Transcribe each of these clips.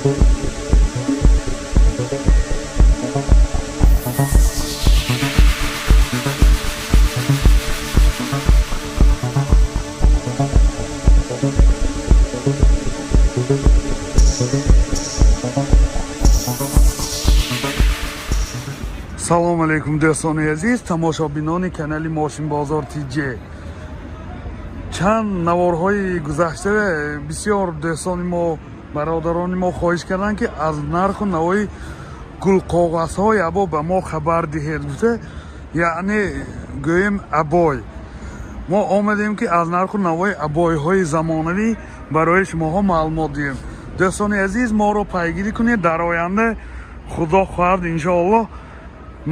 Салом алейкум, дӯстони азиз, тамошобинони канали Мошинбозор ТЖ. Чанд наворҳои гузашта бисёр дӯстони мо, бародарони мо хоҳиш карданд, ки аз нарху навои гулқоғазҳои або ба мо хабар диҳед гуфта, яъне гӯем обой. Мо омадем, ки аз нарху навои обойҳои замонавӣ барои шумоҳо маълумот диҳем. Дӯстони азиз, моро пайгирӣ кунед. Дар оянда, худо хоҳад, иншоаллоҳ,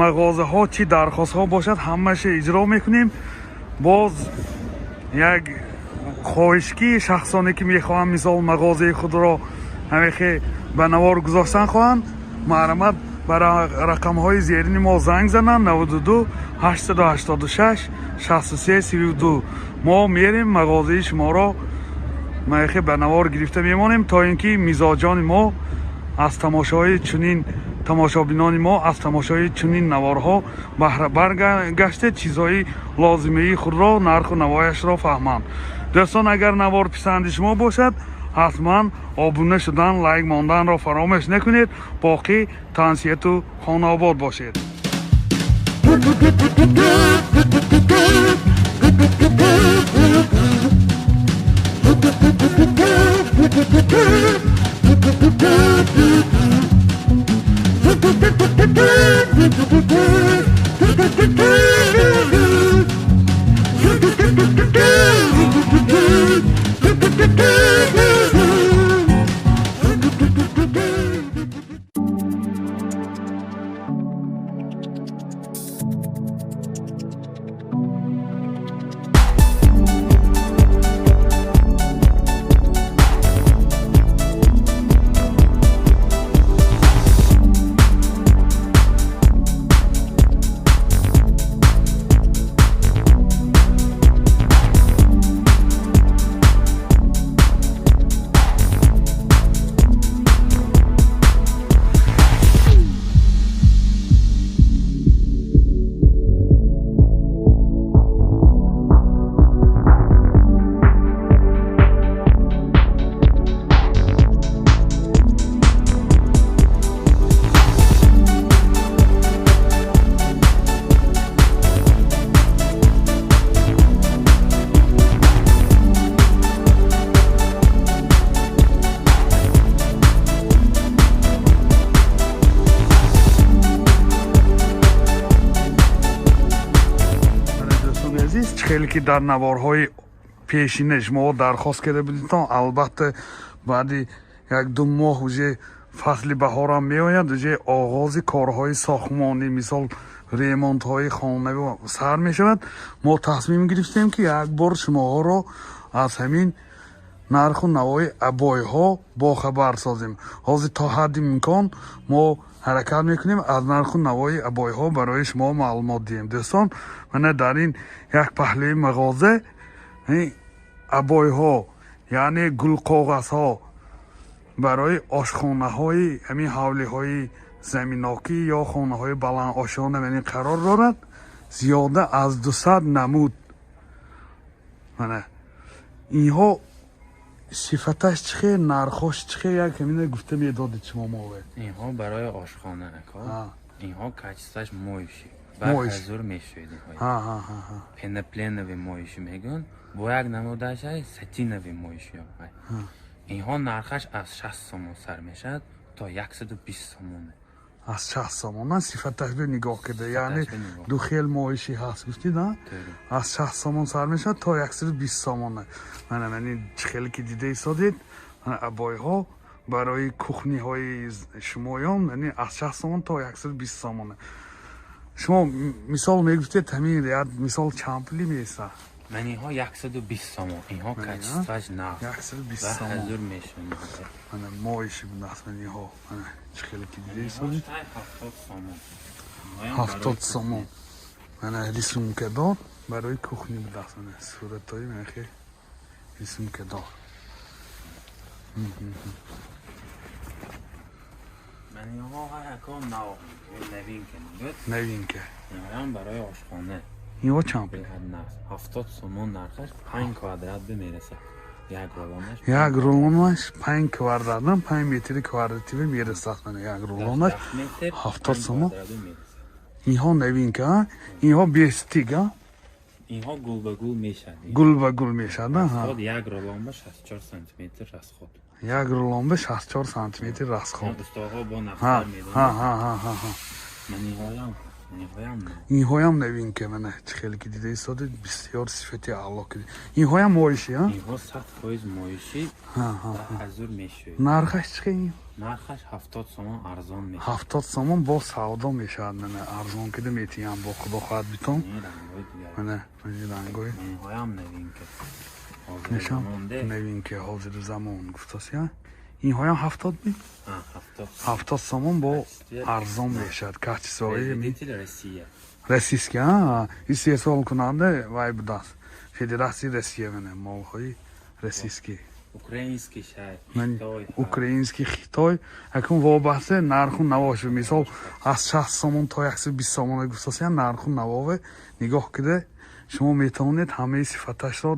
мағозаҳо чӣ дархостҳо бошад, ҳамаша иҷро мекунем. Боз як хоҳиш, ки шахсоне ки мехоҳанд, мисол, мағозаи худро ҳамехе ба навор гузоштан хоҳанд, марҳамат, ба рақамҳои зерини мо занг зананд: 92 886 63 32. Мо мерем, мағозаи шуморо махе ба навор гирифта мемонем, то ин ки мизоҷони мо аз тамошои чунин, тамошобинони мо аз тамошои чунин наворҳо баҳрабар гашта, чизҳои лозимаи худро, нарху навояшро фаҳманд. Дӯстон, агар навор писанди шумо бошад, ҳатман обуна шудан, лайк монданро фаромӯш накунед. Боқӣ тансияту хонаобод бошед. Дӯстони азиз, чӣ хеле ки дар наворҳои пешина шумо дархост карда будитон, албатта, баъди як-ду моҳ уже фасли баҳорам меояд, уже оғози корҳои сохтмонӣ, мисол, ремонтҳои хонавӣ сар мешавад. Мо тасмим гирифтем, ки як бор шумоҳоро аз ҳамин нарху навои обойҳо бохабар созем. Ҳозир то ҳадди имкон мо ҳаракат мекунем, аз нарху навои обойҳо барои шумо маълумот диҳем. Дӯстон, мана дар ин як паҳлӯи мағоза обойҳо, яъне гулқоғазҳо барои ошхонаҳои ҳамин ҳавлиҳои заминокӣ ё хонаҳои баландошёна яъне қарор дорад, зиёда аз 200 намуд. Мана инҳо сифаташ чӣ хел, нархош чӣ хел, як ҳамина гуфта медодед шумо мове. Инҳо барои ошхона, ако. Инҳо качестваш моющий. Моющий. Барҳазур мешӯед инҳо. ҳа ҳа ҳа ҳа Пеноплиновый моющий мегӯянд. Бо як намудаш ай сатиновый моющий. Инҳо нархаш аз 60 сомон сар мешавад то 120 сомон. Аз 60 сомон сифаташ бе нигоҳ карда, яъне Сифаташ бе нигоҳ. Ду хел моющий ҳаст гуфтид, а? Тоғри. Аз 60 сомон сар мешавад то 120 сомона. Мана, мани чӣ хеле ки дида истодед, мана обойҳо барои кухниҳои шумоён, яъне аз 60 сомон то 120 сомона. Шумо мисол мегуфтед, ҳамин ряд, мисол, чанд пулӣ меистад? Ман инҳо 120 сомон. Инҳо Мана, качестваш нав. 120 сомон. Барҳазур мешавад. Мана моющий будааст, мана инҳо, мана чӣ хеле ки дида истодед. 70 сомон. 70 сомон. Мана рисункадор барои кухни будааст, мана суратҳои мана рисункадор. Ман инҳо якон нав, новинка мегӯяд. Новинка. Инҳоям барои ошхона. Инҳо чанд пул? Беҳад нағз. 70 сомон нархаш, 5 квадрат бимерасад. Як рулонаш. Як рулонаш 5 квадрат, 5 метри квадратӣ мерасад, мана, як рулонаш. 10 метр. 70 сомон. 5 квадрат бимерасад. Инҳо новинка, а? Инҳо без стык, а? Инҳо гул ба гул мешавад. Гул ба гул мешавад, а? Расход як рулон ба 64 сантиметр расход. Як рулон ба 64 сантиметр расход. Устоҳо бо ҳа нақша ҳа медонанд. ҳа ҳа ҳа ҳа Ман инҳоям, инҳоям нав. Инҳоям новинка, мана, чӣ хеле ки дида истодед, бисёр сифати аъло киди. Инҳоям моиши, а? Инҳо 100% моишӣ. ҳа ҳа Ҳазур мешӯед. Нархаш чӣ хел? Нархаш 70 сомон, арзон мешавад. 70 сомон бо савдо мешавад, мана, арзон кида метиҳам, бо худо хоҳад битон. Ин рангҳои дигар. Мана, мани рангҳои. Инҳоям новинка. Ҳозири Нишон. замонде. Новинка, ҳозири замон гуфтаси, а? Инҳоям 70 ми? Ҳа, 70. 70 сомон бо арзон мешавад, качество и Производитель Россия. Российский, а, истеҳсолкунанда вай будааст, Федератсияи Россия, мана, молҳои российский. Украинский шай. Ман Хитой. Украинский, хитой. Акун вобаста нарху навош, мисол, аз 60 сомон то 120 сомона гуфтасиян, нарху навове нигоҳ кида шумо метавонед ҳамаи сифаташро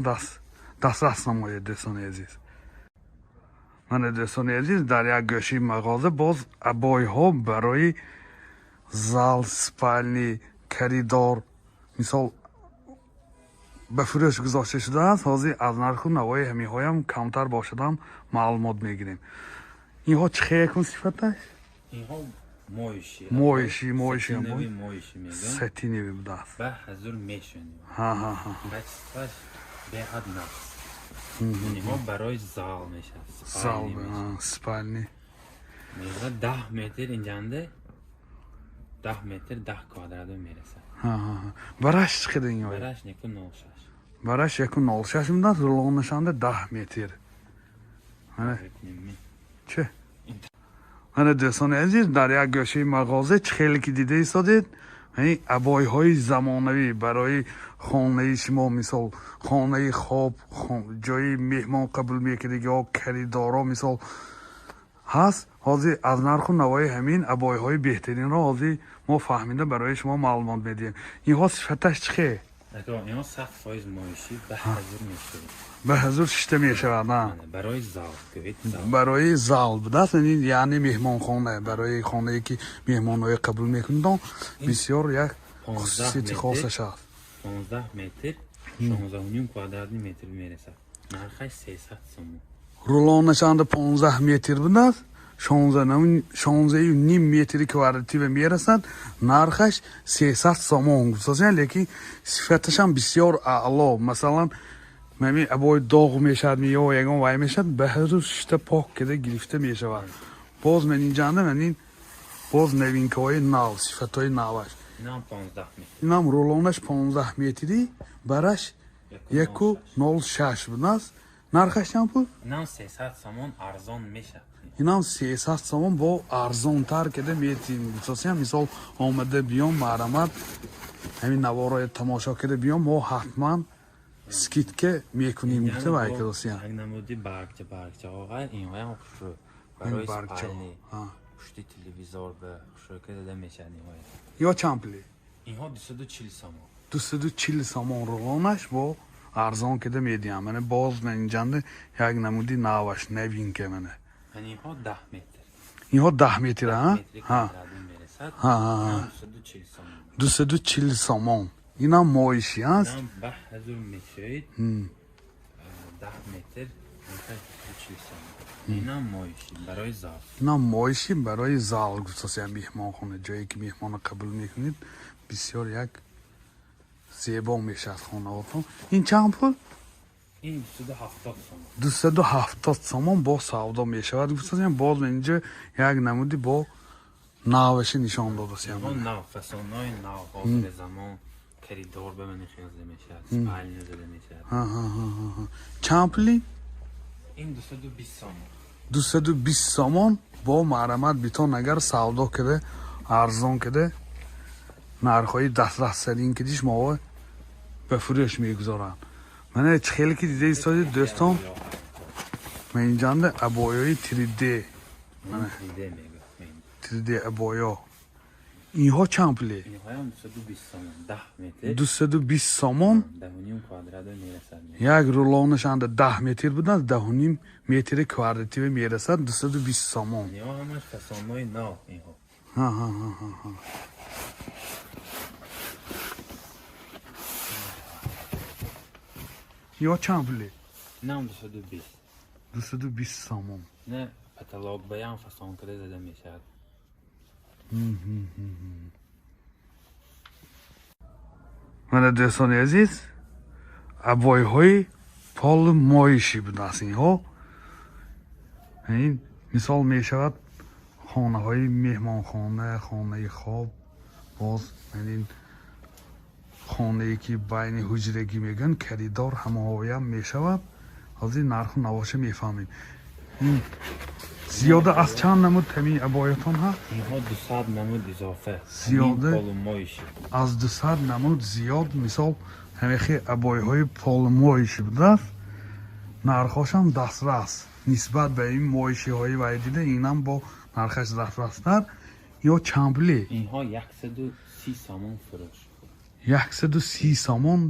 дастрас намоед, дӯстони азиз. Мана, дӯстони азиз, дар як гӯшаи мағоза боз обойҳо барои зал, спальни, коридор, мисол, ба фурӯш гузошта шудааст. Ҳозир аз нарху навои ҳаминҳоям камтар бошадам маълумот мегирем. Инҳо чӣ хел якун сифаташ? Инҳо моиши. Моиши, моиши. Сатиновый моиши мегӯянд. Сатиновый будааст. Ба ҳазур мешунем. ҳа ҳа ҳа Качество ш беҳад нағз. Инҳо барои зал мешавад. Зал. Спальни мешавад. Спальни. Мега 10 метр инҷанде, 10 метр 10 квадрат мерасад. Ҳа, ҳа, ҳа. Бараш чӣ қадар инҳо? Бараш 1,06. Бараш 1,06 будааст, рулонашанда 10 метр. Мана чӣ? Мана, дӯстони азиз, дар як гӯшаи мағоза, чӣ хеле ки дида истодед, ин обойҳои замонавӣ барои хонаи шумо, мисол, хонаи хоб, ҷои меҳмон қабул мекардагиҳо, коридорҳо, мисол, ҳаст. Ҳозир аз нарху навои ҳамин обойҳои беҳтаринро ҳозир мо фаҳмида барои шумо маълумот медиҳем. Инҳо сифаташ чӣ хел? Ако, инҳо 100% моишӣ, ба ҳазур мешавад. Ба ҳазур шишта мешавад, на? Мана, барои зал гӯед, зал. Барои зал будааст, яъне меҳмонхона, барои хонае ки меҳмонҳое қабул мекунедон, бисёр як 15 хусусияти метр. хосаш аст. 15 метр, 16,5 квадратный метр мерасад. Нархаш 300 сомон. Рулонашанда 15 метр будааст, 16,5 метри квадратива мерасад, нархаш 300 сомон гуфтасиян, лекин сифаташам бисёр аъло. Масалан, ҳамин обой доғ мешавад ё ягон вай мешавад, ба ҳазур шишта пок кида гирифта мешавад. Боз ман инҷанда, ман ин боз новинка ҳои нав, сифатҳои наваш. Инам 15 метр. Инам рулонаш 15 метрӣ, бараш 1,06 будааст. Нархаш чанд пул? Инам 300 сомон, арзон мешавад. Инам 300 сомон бо арзонтар кида метиҳем гуфтасиям. Мисол, омада биём, марҳамат, ҳамин наворо тамошо кида биём, мо ҳатман скидка мекунем гуфта вай кардасиям. Як намуди баргча, баргчаҳо ғайр, инҳоям хушрӯ. Барои Баргчаҳо. спальни, пушти телевизор ба хушрӯ ка дода мешавад инҳоя. Ё чанд пули? Инҳо 240 сомон. 240 сомон рулонаш бо арзон кида медиҳам. Мана, боз ман инҷанда як намуди наваш, новинка, мана. Ман инҳо 10 метр. Инҳо 10 метр, а? Метри Ҳа. квадратӣ мерасад. Ҳа, ҳа, ҳа. Инам 240 сомон. 240 сомон. Инам моиши аст. Инам ба ҳазур мешавед. 10 метр, нархаш 240 сомон. Инам моиши барои зал. Инам моиши барои зал гуфтасиям, меҳмонхона, ҷое ки меҳмонро қабул мекунед, бисёр як зебо мешавад хонаотон. Ин чанд пул? Ин 270 сомон. 270 сомон бо савдо мешавад гуфтасиям. Боз инҷо як намуди бо наваши нишон додасиям. Инҳо нав, фасонҳои нав, ҳозири замон, коридор ба мани хел зада мешавад, спальня зада мешавад. Чанд пули? Ин 220 сомон. 220 сомон бо марҳамат битон, агар савдо кида, арзон кида, нархҳои дастрастарин кидиш мо ба фурӯш мегузоранд. Мана, чӣ хеле ки дида истодед, дӯстон, ман инҷанда обойҳои 3D. 3D мегӯяд. 3D абоё. Инҳо чанд пуле? Инҳоям 220 сомон, 10 метр. 220 сомон. 10.5 квадратро мерасад. Як рулонаш анда 10 метр будааст, 10.5 метри квадративе мерасад, 220 сомон. Инҳо ҳамаш фасонҳои нав инҳо. Ҳа, ҳа, ҳа, ҳа, ҳа. Ё чанд пуле? Инам 220. 220 сомон. Не, потолок баям фасон карда зада мешавад. Мана дӯстони азиз, абойҳои полу моишӣ будааст инҳо. Ин мисол мешавад хонаҳои меҳмонхона, хонаи хоб, боз ин хонае ки байни ҳуҷрагӣ мегӯянд, коридор ҳамаҳоям мешавад. Ҳозир нарху навоша мефаҳмем. Ин зиёда аз чанд намуд ҳамин абоятон ҳаст? Инҳо 200 намуд изофа. Зиёда? Полумоишӣ. Аз 200 намуд зиёд мисол ҳамихи абойҳои полумоишӣ будааст. Нархошам дастрас нисбат ба ин моишиҳои вай дида инам бо нархаш дастрастар. Ё чанд пуле? Инҳо 130 сомон фурӯш. 130 сомон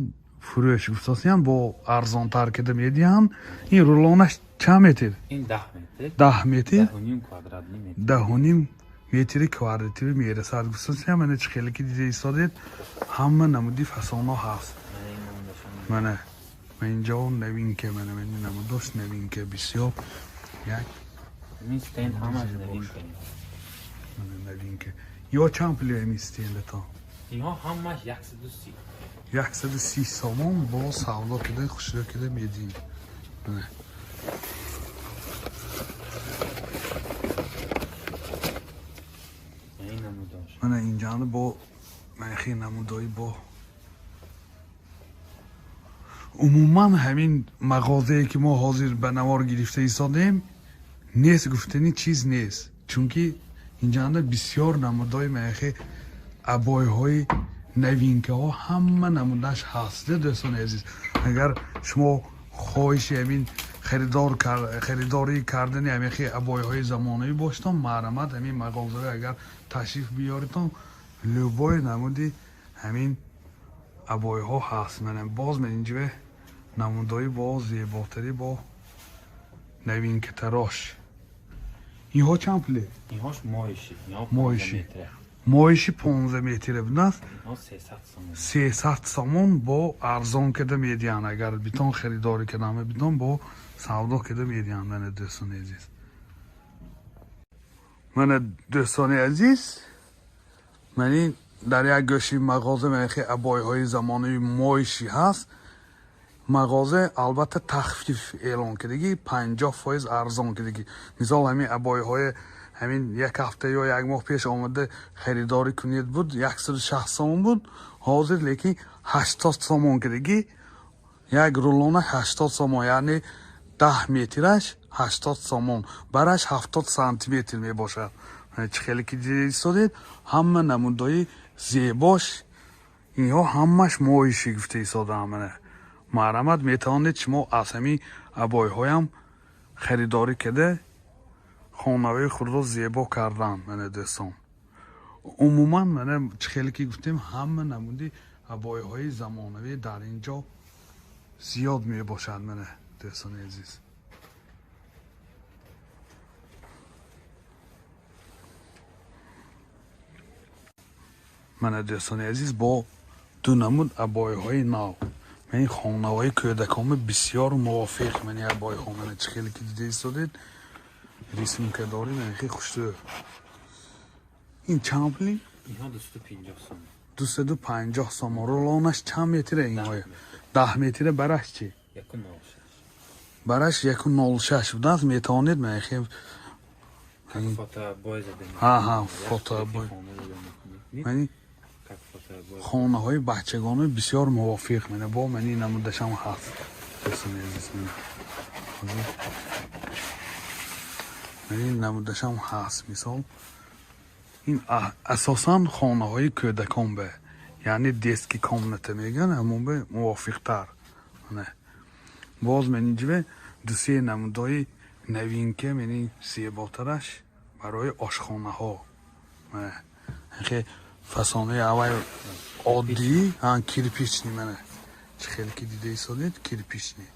фурӯш гуфтосиям, бо арзонтар кида медиҳанд. Ин рулонаш чанд метр? Ин 10 метр. 10 метр? 10.5 квадратни метр. 10.5 метри квадративи мерасад гуфтосиям. Мана чӣ хеле ки дида истодед, ҳама намуди фасонҳо ҳаст. Мана ин намудашон. Мана инҷо новинка, мана мани намудош новинка бисёр як. Ин стенд ҳамаш новинка. Мана новинка. Ё чанд пули ҳамин стендатон? Инҳо ҳамаш 130. 130 сомон бо савдо кида хушрӯ кида медиҳем. Мана. Ин намудош. Мана инҷанда бо мана намудои бо умуман ҳамин мағозае ки мо ҳозир ба навор гирифта истодем, нест гуфтани чиз нест, чунки инҷанда бисёр намудои маяхи абойҳои новинкаҳо ҳама намудаш ҳаст. Дӯстони азиз, агар шумо хоҳиши ҳамин харидорӣ кардани ҳамихи абойҳои замонавӣ бошедон, марҳамат, ҳамин мағозаро агар ташриф биёритон, любой намуди ҳамин абойҳо ҳаст. Мана боз ман инҷо намудои бо зеботарӣ бо новинкатарош. Инҳо чанд пуле? Инҳош моиши. Инҳо Моиши. 15 метр. Моиши 15 метре будааст. Инҳо 300 сомон. 300 сомон бо арзон кида медиҳанд. Агар битон харидорӣ кардам битон бо савдо кида медиҳанд. Мана дӯстони азиз, мана дӯстони азиз, мани дар як гӯши мағоза мана абойҳои замонави моишӣ ҳаст. Мағоза албатта тахфиф эълон кардагӣ, 50% арзон кардагӣ. Мисол ҳамин абойҳои ҳамин як ҳафта ё як моҳ пеш омада харидорӣ кунед буд, 160 сомон буд, ҳозир лекин 80 сомон кардагӣ. Як рулона 80 сомон, яъне 10 метраш 80 сомон, бараш 70 сантиметр мебошад. Чӣ хеле ки дида истодед, ҳама намудои зебош инҳо ҳамаш моишӣ гуфта истодаам. Мана марҳамат, метавонед шумо аз ҳамин абойҳоям харидорӣ карда хонаҳои худро зебо кардан. Мана дӯстон, умуман мана чӣ хеле ки гуфтем, ҳама намуди абойҳои замонавӣ дар ин ҷо зиёд мебошад. Мана дӯстони азиз, мана дӯстони азиз, бо ду намуд абойҳои нав. Ман хонаҳои кӯдакони бисёр мувофиқ. Мани абойҳо, мана чӣ хеле ки дида истодед, рисунка дорӣ, мана хеле хушрӯ. Ин чанд пули? Инҳо 250 сомон. 250 сомон. Рулонаш чанд метре инҳоя? 10 метре. Бараш чӣ? 1.06. Бараш 1.06 будааст. Метавонед мана хеле Фотообой зада мекунед. Ҳа, ҳа, фотообой. Хона зада мекунед. Мани Как фотообой. хонаҳои бачагони бисёр мувофиқ. Мана бо мани намудашам ҳаст. Дӯстони азиз, мана мани намудашам ҳаст. Мисол ин асосан хонаҳои кӯдакон бе, яъне детский комната мегӯянд, ҳамон бе мувофиқтар. Мана боз ман инҷо ду се намудои новинка, мани зеботараш барои ошхонаҳо. Хе фасонаи аввай оддӣ, кирпичный. Мана, чӣ хеле ки дида истодед, кирпичный,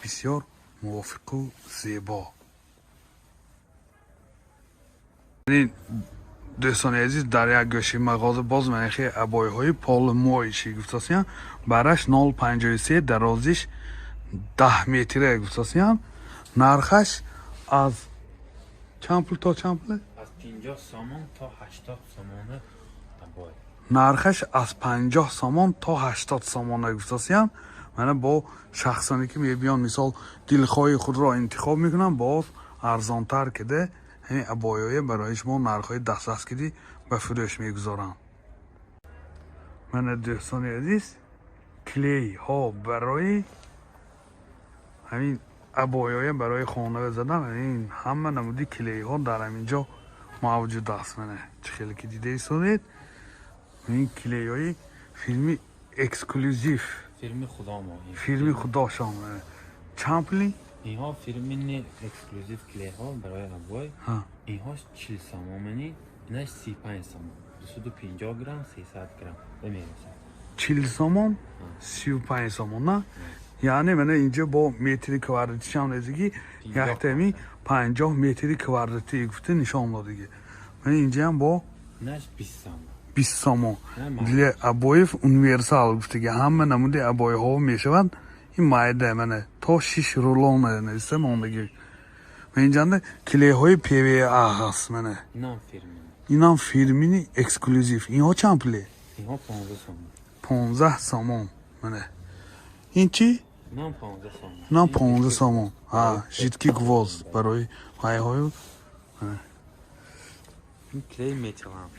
бисёр мувофиқу зебо. Дӯстони азиз, дар як гӯшаи мағоза боз манахи обойҳои полумоющий гуфтасиян, бараш 0,53, дарозиш 10 метра гуфтасиян. Нархаш аз чанд пул то чанд пул? Аз 50 сомон то 80 сомона обой. Нархаш аз 50 сомон то 80 сомона гуфтасиян. Мана, бо шахсоне ки мебиён, мисол, дилхоҳи худро интихоб мекунанд, боз арзонтар кида ҳамин обойҳое барои шумо нархҳои дастрас киди ба фурӯш мегузоранд. Мана, дӯстони азиз, клейҳо барои ҳамин обойҳое барои хона задан, ин ҳама намуди клейҳо дар ҳамин ҷо мавҷуд аст. Мана, чӣ хеле ки дида истодед, ин клейҳои фирми Эксклюзив. Фирми худомо. Фирми худошон. Чанд пули? Инҳо фирмини Эксклюзив, клейҳо барои обой. Инҳо 40 сомонани, инаш 35 сомон, 250 грамм, 300 грамм бемерасад. 40 сомон, 35 сомон, на? Яъне мана, инҷо бо метри квадратишам резигӣ, яктами 50 метри квадратӣ гуфта нишон додагӣ. Мана, инҷаам бо Инаш 20 сомон. 20 сомон. Для обоев универсал гуфтаги, ҳама намуди обойҳо мешавад. Ин майда, мана, то шиш рулон нависта мондагӣ. Инҷанда клейҳои ПВА ҳаст, мана. Инам фирмини. Инам фирмини Эксклюзив. Инҳо чанд пуле? Инҳо 15 сомон. 15 сомон. Мана, ин чӣ? Инам 15 сомон. Инам 15 сомон. Ҳа, жидкий гвоздь барои ҳайҳою. Ин клей Металлам.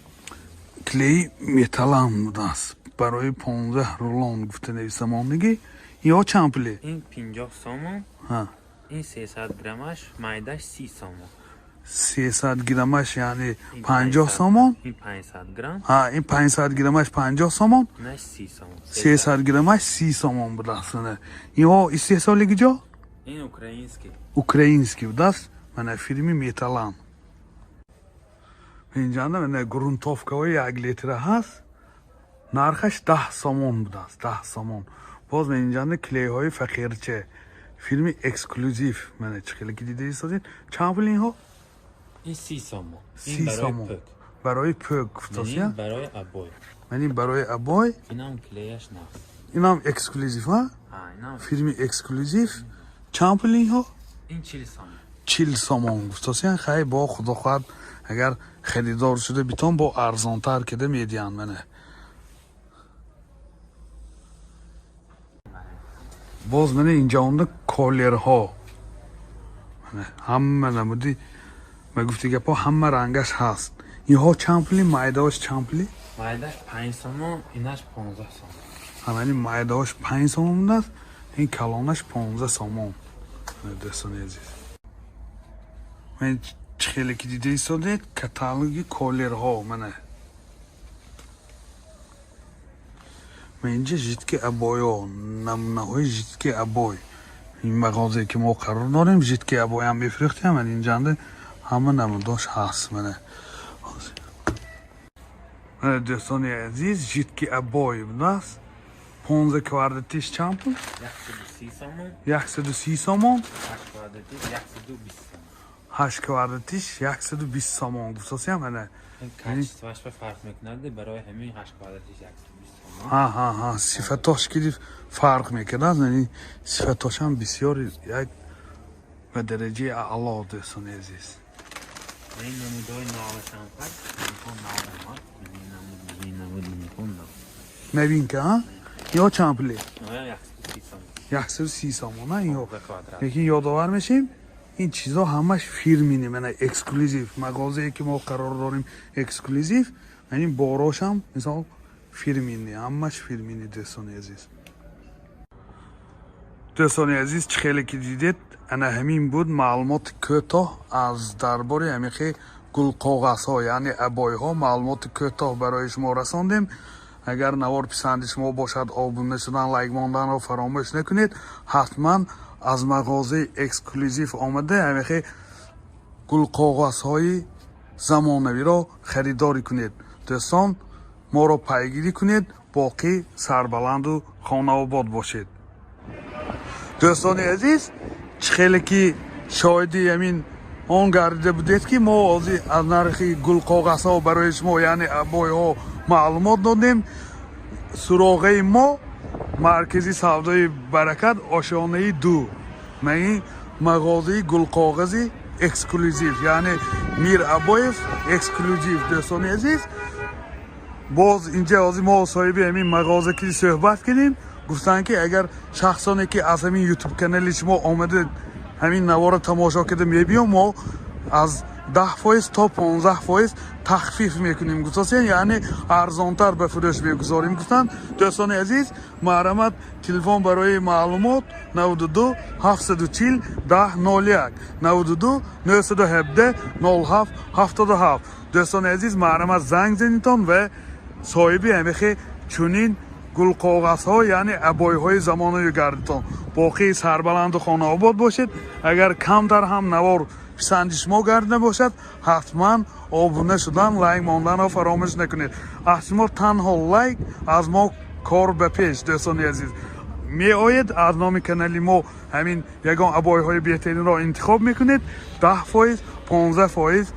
Клей Металлам будааст, барои 15 рулон гуфта нависта мондагӣ. Инҳо чанд пуле? Ин 50 сомон. Ин 300 граммаш, майдаш 30 сомон. 300 граммаш, яъне Ин 50 500 сомон. Ин 500 грамм. Ҳа, ин 500 граммаш 50 сомон. Инаш 30 сомон. 300 граммаш 30 сомон будааст. Мана, инҳо истеҳсоли ҷо? Ин украинский. Украинский будааст. Мана, фирми Металлам. Инҷанда, мана, грунтовкаҳои 1 литра ҳаст, нархаш 10 сомон будааст, 10 сомон. Боз ман инҷанда клейҳои фақирча фирми Эксклюзив. Мана, чӣ хеле ки дида истодед. Чанд пул инҳо? Ин 30 сомон. 30 Ин барои сомон. пӯк. Барои пӯк Ин гуфтасия. барои обой. Ман ин барои обой. Инам клеяш нағз. Инам Эксклюзив, ҳа? Ҳа, инам. Фирми Эксклюзив. Чанд пул инҳо? Ин 40 сомон. 40 сомон гуфтасиян. Хай, бо худо хоҳад, агар харидор шуда битон, бо арзонтар кида медиҳанд. Мана, боз, мана, инҷа онда колерҳо. Мана, ҳама намуди, ба гуфти гапҳо, ҳама рангаш ҳаст. Инҳо чанд пули? Майдаош чанд пули? Майдаш 5 сомон, инаш 15 сомон. Ҳамани майдаош 5 сомон будааст, ин калонаш 15 сомон. Мана, дӯстони азиз, ман чӣ хеле ки дида истодед, каталоги колерҳо. Мана, ман инҷа жидкий обойҳо, намунаҳои жидкий обой. Ин мағозае ки мо қарор дорем, жидкий обойам мефурӯхтем. Ман инҷанда ҳама намудош ҳаст. Мана, дӯстони азиз, жидкий обой будааст, 15 квадратиш чанд пул? 130 сомон. 130 сомон. 8 квадратиш 120 сомон. 8 квадратиш 120 сомон гуфтасиям, мана. Ин качествоаш ба фарқ мекунад, барои ҳамин 8 квадратиш 120 сомон. Ҳа, сифатош ки фарқ мекунад, яъне сифатошам бисёр як ба дараҷаи аъло, дӯстони азиз. Ин намудҳои навашам ҳаст, инҳо нав омад. Ин намуд, ин намуд, инҳо нав. Новинка, ҳа? Инҳо чанд пуле? Инҳоям 130 сомон. 130 сомон, на инҳо? 15 квадрат. Лекин ёдовар мешем, ин чизо ҳамаш фирмини, мана, Эксклюзив. Мағозае ки мо қарор дорем, Эксклюзив. Яъне борошам, мисол, фирмини, ҳамаш фирмини. Дӯстони азиз, дӯстони азиз, чӣ хеле ки дидед, ана ҳамин буд маълумоти кӯтоҳ аз дар бори ҳамихи гулқоғазҳо, яъне обойҳо. Маълумоти кӯтоҳ барои шумо расондем. Агар навор писанди шумо бошад, обуна шудан, лайк монданро фаромӯш накунед. Ҳатман аз мағозаи Эксклюзив омада, ҳамихи гулқоғазҳои Замонавиро харидорӣ кунед. Дӯстон, моро пайгирӣ кунед, боқӣ сарбаланду хонаобод бошед. Дӯстони азиз, чӣ хеле ки шоҳиди ҳамин он гардида будед, ки мо ҳозир аз нархи гулқоғазҳо барои шумо, яъне абойҳо, маълумот додем. Суроғаи мо: маркази савдои «Баракат», ошёнаи 2, ма ин мағозаи гулқоғази эксклюзив, яъне «Мир Абоев эксклюзив». Дӯстони азиз, боз инҷа ҳозир мо соҳиби ҳамин мағоза ки суҳбат кардем, гуфтанд, ки агар шахсоне ки аз ҳамин Ютуб канали шумо омада, ҳамин наворро тамошо карда мебиём, мо аз 10% то 15% тахфиф мекунем, гуфтасен, яъне арзонтар ба фурӯш мегузорем, гуфтанд. Дӯстони азиз, марҳамат, телефон барои маълумот: 92 740 10 01, 92 917 07 77. Дӯстони азиз, марҳамат, занг занитон ва соҳиби ҳамихе чунин гулқоғазҳо, яъне абойҳои замонавӣ гардитон. Боқӣ сарбаланду хонаобод бошед. Агар камтар ҳам навор писанди шумо гардида бошад, ҳатман обуна шудан, лайк монданро фаромӯш накунед. Аз шумо танҳо лайк, аз мо кор ба пеш. Дӯстони азиз, меоед, аз номи канали мо ҳамин ягон абойҳои беҳтаринро интихоб мекунед, 10%, 15%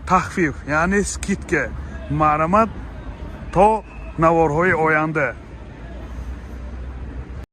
тахфиф, яъне скидка. Марҳамат, то наворҳои оянда.